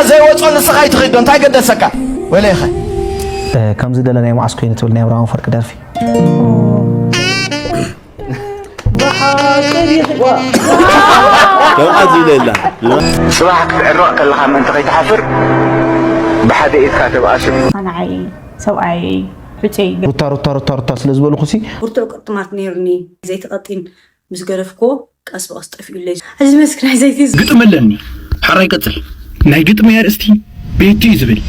ዘይወጾ ንስኻ ኣይትኺዶ እንታይ ገደሰካ? ወለይኸ ከምዚ ደለ ናይ መዓስ ኮይኑ ትብል ናይ ኣብርሃም ኣፈወርቂ ደርፊ። ደምዓት ዝብለ የላ። ጽባሕ ክትዕረቕ ከለኻ ምእንቲ ከይትሓፍር ብሓደ ኢድካ ተብኣስም። ንዓይ ሰብኣየይ ሕጨይ ሩታ ሩታ ሩታ ሩታ ስለ ዝበልኩሲ ብርቱዕ ቅርጥማት ነይሩኒ ዘይተቐጢን ምስ ገደፍክዎ ቀስ ብቐስ ጠፊኡለይ። እዚ መስክ ናይ ዘይቲ እዚ ግጥም ኣለኒ። ሕራይ ቀጽል። ናይ ግጥመይ ኣርእስቲ ቤቱ እዩ ዝብል።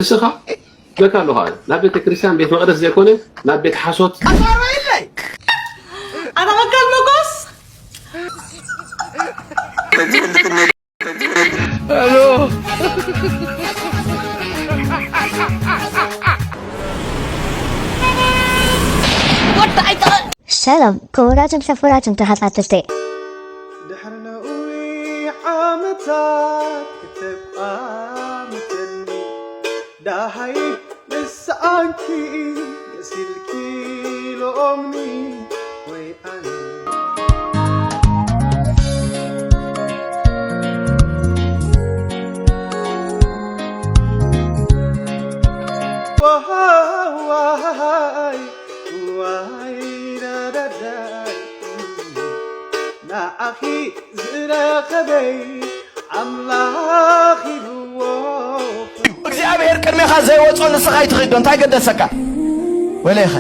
ንስኻ በካ ኣለኻ ናብ ቤተ ክርስቲያን ቤት መቕደስ ዘይኮነ ናብ ቤት ሓሶት ኣታ መካል መጎስ ሰላም ክቡራትን ክቡራትን ተኸታተልቲ ድሕሪ ነዊሕ ዓመታት ክተቋምተኒ ዳሃይ ንስኣንኪ መሲልኪ ሎኦምኒ ወይ ኣነ ዋሃዋሃይ ዋይ ዳዳዳይ ንዓኺ ዝረኸበይ ኣምላኽ ሂብዎ እግዚኣብሔር ቅድሜኻ ዘይወጾ ንስኻ ኣይትኺዶ እንታይ ገደሰካ ወለይኸ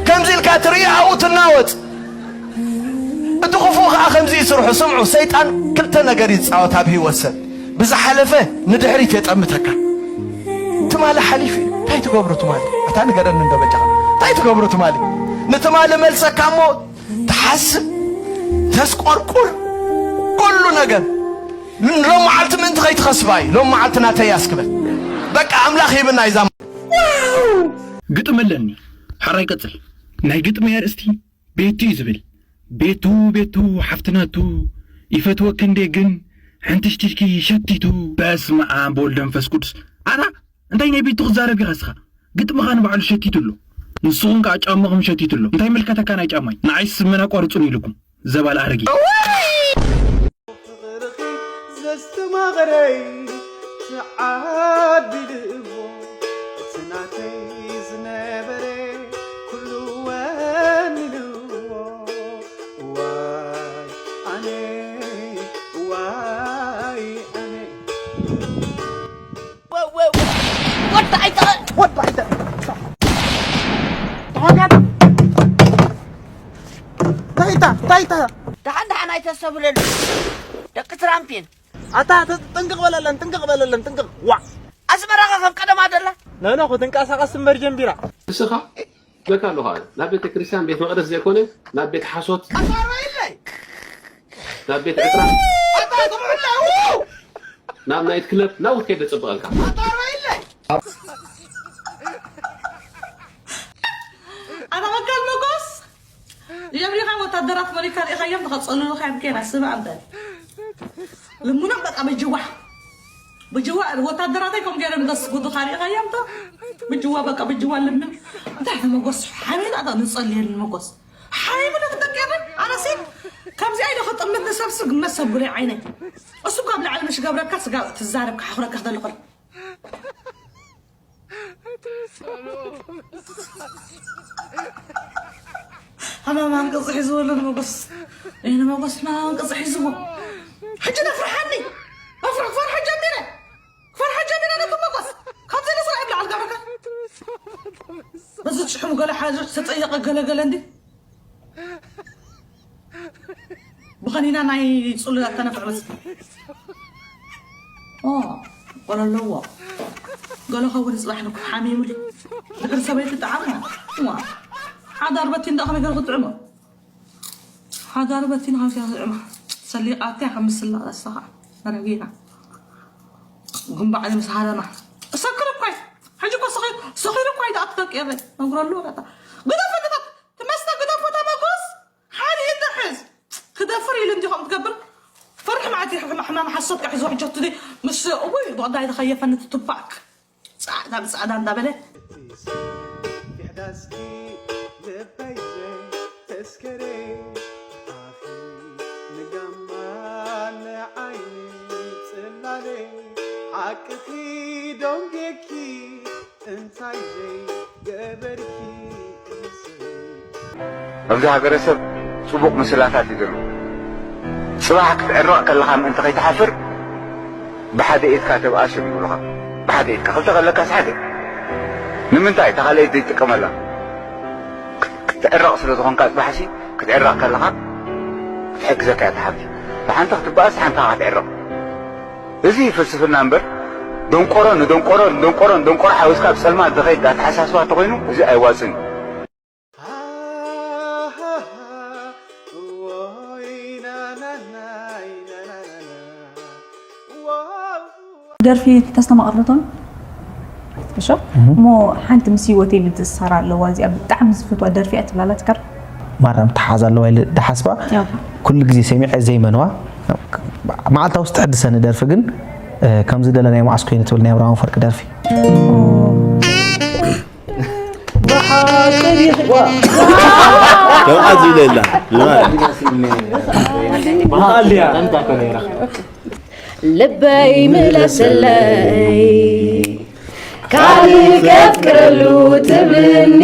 ከምዚ ኢልካ ትርኢ ኣብኡ ትናወጽ እቲ ክፉእ ከዓ ከምዚ ይስርሑ ስምዑ ሰይጣን ክልተ ነገር ይፃወት ኣብ ህይወት ሰብ ብዝሓለፈ ንድሕሪት የጠምተካ ትማሊ ሓሊፉ እዩ እንታይ ትገብሩ ትማሊ ኣታ ንገረኒ እንዶ በጃኻ እንታይ ትገብሩ ትማሊ ንትማሊ መልሰካ እሞ ትሓስብ ተስቆርቁር ኩሉ ነገር ሎም መዓልቲ ምእንቲ ከይትኸስባ እዩ ሎም መዓልቲ ናተይ ኣስክበል በቃ ኣምላኽ ሂብና ይዛ ግጥም ኣለኒ ሕራይ ቀጽል ናይ ግጥመይ ኣርእስቲ ቤቱ እዩ ዝብል ቤቱ ቤቱ ሓፍትናቱ ይፈትወኪ እንዴ ግን ሓንቲ ሽቲሽኪ ሸቲቱ በስመ ኣብ ወልድ መንፈስ ቅዱስ ኣታ እንታይ ናይ ቤቱ ክዛረብ ኢኻ እስኻ ግጥምኻ ንባዕሉ ሸቲቱ ኣሎ ንስኹም ከዓ ጫማኹም ሸቲቱ ኣሎ እንታይ መልከተካ ናይ ጫማይ ንዓይ ስመን ኣቋርጹን ኢልኩም ዘባል ኣረጊ ፍቕርኺ ዘስተማቕረይ ተዓዲልዎ እቲ ናተይ ዝነበረ ኩሉ ወኒንዎ ዋይ ኣነ ዋይ ኣነ ወዲ ኣይተ ወዲ ኣይተ ታይታ ታይታ ደሓን ደሓን ኣይተሰብረሉ ደቂ ትራምፕ እየን ኣታ ጥንቅቕ በለለን ጥንቅቕ በለለን ጥንቅቕ ዋ ኣስመራ ከ ከም ቀደማ ደላ ነኖ ክትንቀሳቐስ እምበር ጀንቢራ ንስኻ በካ ኣለኻ ናብ ቤተ ክርስቲያን ቤት መቕደስ ዘይኮነ ናብ ቤት ሓሶት ናብ ቤት ዕጥራ ናብ ናይት ክለብ ናብኡ ከይደ ጽብቐልካ ኣታ መካል መጎስ ጀብሪኻ ወታደራት መሪካ ርኢኻዮም ተኸፀሉልኻ እዮም ኬና ስብ ኣበል ልሙና በቃ ብጅዋ ብጅዋ ወታደራተይ ከም ገይሮም ዘስጉዱኻ ርኢኻዮም ዶ ብጅዋ በቃ ብጅዋ ልምን እንታይ መጎስ ሓሜት ኣታ ንፀልየልን መጎስ ሓይምለት ደቀበ ኣነሲ ከምዚኣ ኢለ ክጥምት ንሰብሲ ግመት ሰብ ጉዳይ ዓይነይ እሱ ካብ ላዕሊ ምሽ ገብረካ ስጋ ትዛረብ ክሓኽረካ ክደልኹል ሕማም ኣንቅፂ ሒዝዎ ኣሎ ንመጎስ እ ንመጎስ ሕማም ኣንቅፂ ሒዝዎ ሕጂ ነፍርሓኒ ኣፍርሕ ክፈርሖ ጀሚረ ክፈርሖ ጀሚረ ነቲ መጎስ ካብ ዘይነስራ ይብልዓል ጋብረካ በዚ ጭሕሙ ገለ ሓድር ተፀየቐ ገለገለ እንዲ ብኸኒና ናይ ፅሉላት ተነፍዕ መስ ቆሎ ኣለዎ ገለ ከውን ፅባሕ ንኩ ሓሚሙሊ ድሕር ሰበይቲ ጣዓሞ ዋ ሓዳር በቲ እንዳ ከመይ ገለ ክጥዕሞ ሓዳር በቲ ንካምሲ ክጥዕማ ሰሊቃትያ ከም ምስላ ረሳኻ ረጊና ግንባዕ ምስ ሃረማ ሰክር እኳይ ሕጂ እኮ ሰኺሩ እኳይ ደኣ ትደቂ የበይ ነግረሉ በቃ ግደፍ ግደፍ ትመስተ ግደፍ ተመጎስ ሓደ ይትሕዝ ክደፍር ኢሉ እንዲኹም ትገብር ፈርሒ ማዕት ሕማም ሓሶት ክሕዞ ሕጀቱ ምስ እውይ ብቕዳይ ተኸየፈኒ ትቱባክ ጻዕዳ ብጻዕዳ እንዳበለ ይሕዳስኪ ልበይ ዘይ ተስከረ ኣኺ ንጋማ ንዓ ሓቅኺ ዶንጌኪ እንታይ ዘይገበርኪ ኣብዚ ሃገረሰብ ጽቡቕ ምስላታት እዩ ዘሎ። ጽባሕ ክትዕረቕ ከለኻ ምእንቲ ከይትሓፍር ብሓደ ኢድካ ተብኣስ እዮም ይብሉኻ። ብሓደ ኢድካ ክልተ ከለካስ ሓደ። ንምንታይ እታ ካልኣይቲ ዘይትጥቀመላ? ክትዕረቕ ስለ ዝኾንካ ጽባሕሲ ክትዕረቕ ከለኻ ክትሕግዘካ እያ እታ ሓንቲ። ብሓንቲ ክትበኣስ ሓንቲ ክትዕረቕ። እዚ ፍልስፍና እምበር ደንቆሮ ንደንቆሮ ንደንቆሮ ንደንቆሮ ሓዊስካ ኣብ ጸልማት ዝኸይድ ኣተሓሳስባ እንተኾይኑ እዚ ኣይዋጽን እዩ። ደርፊ ተስተማቕርቶን እሾ እሞ ሓንቲ ምስ ህይወተይ ምትእስሳር ኣለዋ እዚኣ ብጣዕሚ ዝፈትዋ ደርፊ እያ ትብላላ ትከር ማራ ምትሓዝ ኣለዋ ኢለ ድሓስባ ኩሉ ግዜ ሰሚዐ ዘይመንዋ መዓልታ ውስጥ ትሕድሰኒ ደርፊ ግን ከምዚ ደለ ናይ መዓስ ኮይኑ ትብል ናይ ኣብርሃም ፈርቂ ደርፊ ተባዓት ዝብለ የላ ልበይ ምለሰለይ ካልእ ከፍቅረሉ ትብልኒ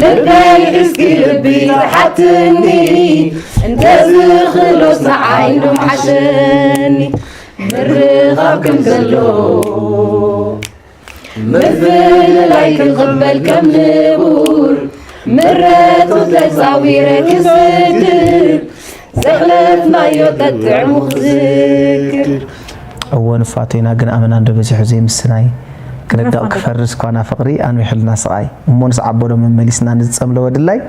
ልበይ እስኪ ልቢ ትሓትኒ እንተዝኽእሎስ ንዓይ እንዶ ምሓሸኒ ምርኻብ ከም ዘሎ ምፍልላይ ክቕበል ከም ንቡር ምረቱ ተጻዊረ ክዝክር ዘሕለፍናዮ ጠጥዕሙ ክዝክር እወ ንፋቶ ኢና ግን ኣመና እንዶ በዚሑ ዘይምስናይ ክርዳእ ክፈርስ ኳና ፍቕሪ ኣንዊሕልና ስቓይ እሞ ንስዓቦ ዶ መመሊስና ንዝጸምለወ ድላይ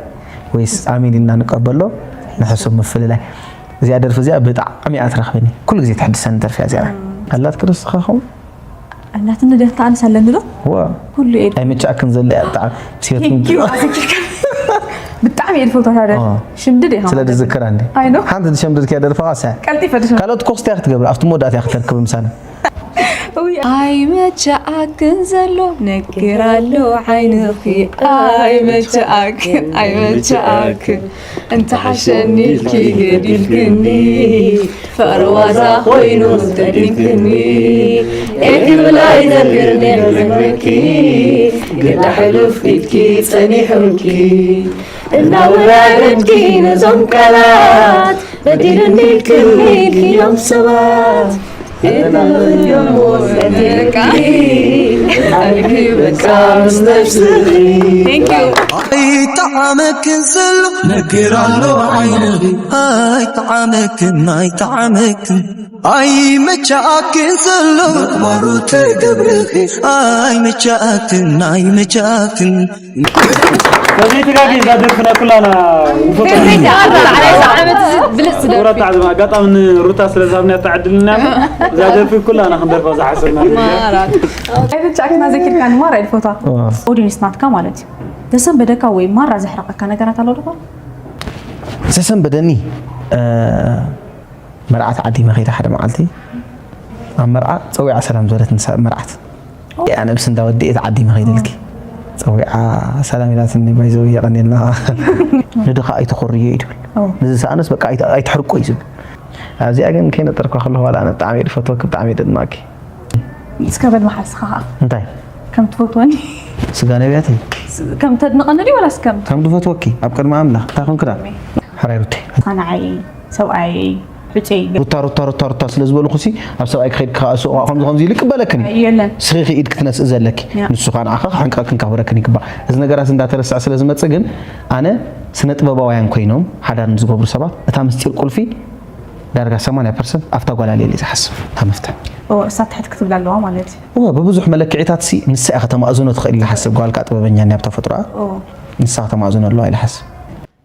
ወይስ ኣሜን ኢልና ንቀበሎ ንሕሱም ምፍልላይ እዚኣ ደርፊ እዚኣ ብጣዕሚ እያ ትረኽበኒ ኩሉ ግዜ ትሕድሰኒ ደርፊ እያ እዚኣ ኣላት ክርስትኻኹም እናትኒ ደፍታ ኣንስ ኣለኒ ዶ ዋ ኩሉ እየ ኣይምቻእክን ዘለ እያ ብጣዕሚ ሲበት Thank you ኣዘኪርካ ብጣዕሚ እየ ዝፈትዋ ታዲያ ኦ። ሽምድድ እየ ስለ ዝዝክራ እንዲ I know. ሓንቲ ዝሸምድድክያ ደርፋ ሳ ቀልጢፈ ድሽ ካልኦት ኮክስቲ ክትገብር ኣብቲ መወዳእታ ክትርከብ ምሳና ኣይመቻኣክን ዘሎ ነገር ኣሎ ዓይንኺ ኣይመቻኣክን ኣይመቻኣክን እንተሓሸኒ ኢልኪ ገዲፍክኒ ፍቕሪ ዋዛ ኮይኑ ተዲፍክኒ ኤክብል ኣይነግርኒ ክዘምረኪ ግዳ ሕሉፍ ኢድኪ ጸኒሑኪ እናወራረድኪ ነዞም ቃላት በዲሉኒ ኢልክኒ ኢልክዮም ሰባት ኣይጠዓመክን ዘሎ ነገር ኣሎ ዓይንኺ ኣይጠዓመክን ኣይጠዓመክን ኣይመቻኣክን ዘሎ ምግባሩ ትገብርኺ ኣይመቻኣክን ኣይመቻኣክን ከመይ ትጋጊ እዛ ደርፍና ኩላና ብልፅ ሩታ ኣጋጣሚ ንሩታ ስለ ዝሃብና ተዓድልና እዛ ደርፊ ኩላና ክንደርፋ ዝሓሰብና ኣይበቻክና ዘኪርካ ንማራ ኢልፎታ ኦዲንስ ናትካ ማለት እዩ ዘሰንበደካ ወይ ማራ ዘሕረቀካ ነገራት ኣሎ ዶ ዘሰንበደኒ መርዓት ዓዲ መኸይደ ሓደ መዓልቲ ኣብ መርዓ ፀዊዓ ሰላም ዝበለት መርዓት ኣነ ምስ እንዳ ወዲ እየ ተዓዲመ ከይደልኪ ፀዊዓ ሰላም ኢላትኒ ባይዘው የቐኒልና ንድኻ ኣይትኾርዮ እዩ ትብል ንዝሰኣነስ በቃ ኣይትሕርቆ እዩ ዝብል ኣብዚኣ ግን ከይነጠርኳ ከለኹ ዋላ ኣነ ብጣዕሚ እየ ዝፈትወኪ ብጣዕሚ እየ ደድማቂ እስከ በል መሓስኻ ኸዓ እንታይ ከም ትፈትወኒ ስጋ ነቢያተይ ከም ተድንቐኒ ድዩ ወላስ ከም ከም ዝፈትወኪ ኣብ ቅድሚ ኣምላኽ እንታይ ኮንክዳ ሕራይ ሩተይ ንዓይ ሰብኣይ ብጨይ ሩታ ሩታ ሩታ ሩታ ስለ ዝበልኩ ሲ ኣብ ሰብኣይ ክኸይድ ክኸኣሱ ከምዚ ከምዚ ኢሉ ይቅበለክን እዩ የለን ስኺኺ ኢድ ክትነስእ ዘለኪ ንሱ ከዓ ንዓኻ ክሕንቀክን ከኽብረክን ይግባእ እዚ ነገራት እንዳተረስዐ ስለ ዝመፅእ ግን ኣነ ስነ ጥበባውያን ኮይኖም ሓዳር ንዝገብሩ ሰባት እታ ምስጢር ቁልፊ ዳርጋ ሰማንያ ፐርሰንት ኣብታ ጓል ኣልየለ ዝሓስብ እታ መፍትሕ እሳ ትሕት ክትብል ኣለዋ ማለት እዩ እወ ብብዙሕ መለክዒታት ሲ ንሳ ኢኻ ተማእዝኖ ትኽእል ኢለ ሓስብ ጓልካ ጥበበኛ እኒያ ብተፈጥሮኣ ንሳ ተማእዝኖ ኣለዋ ኢለ ሓስብ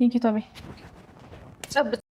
Thank you Tommy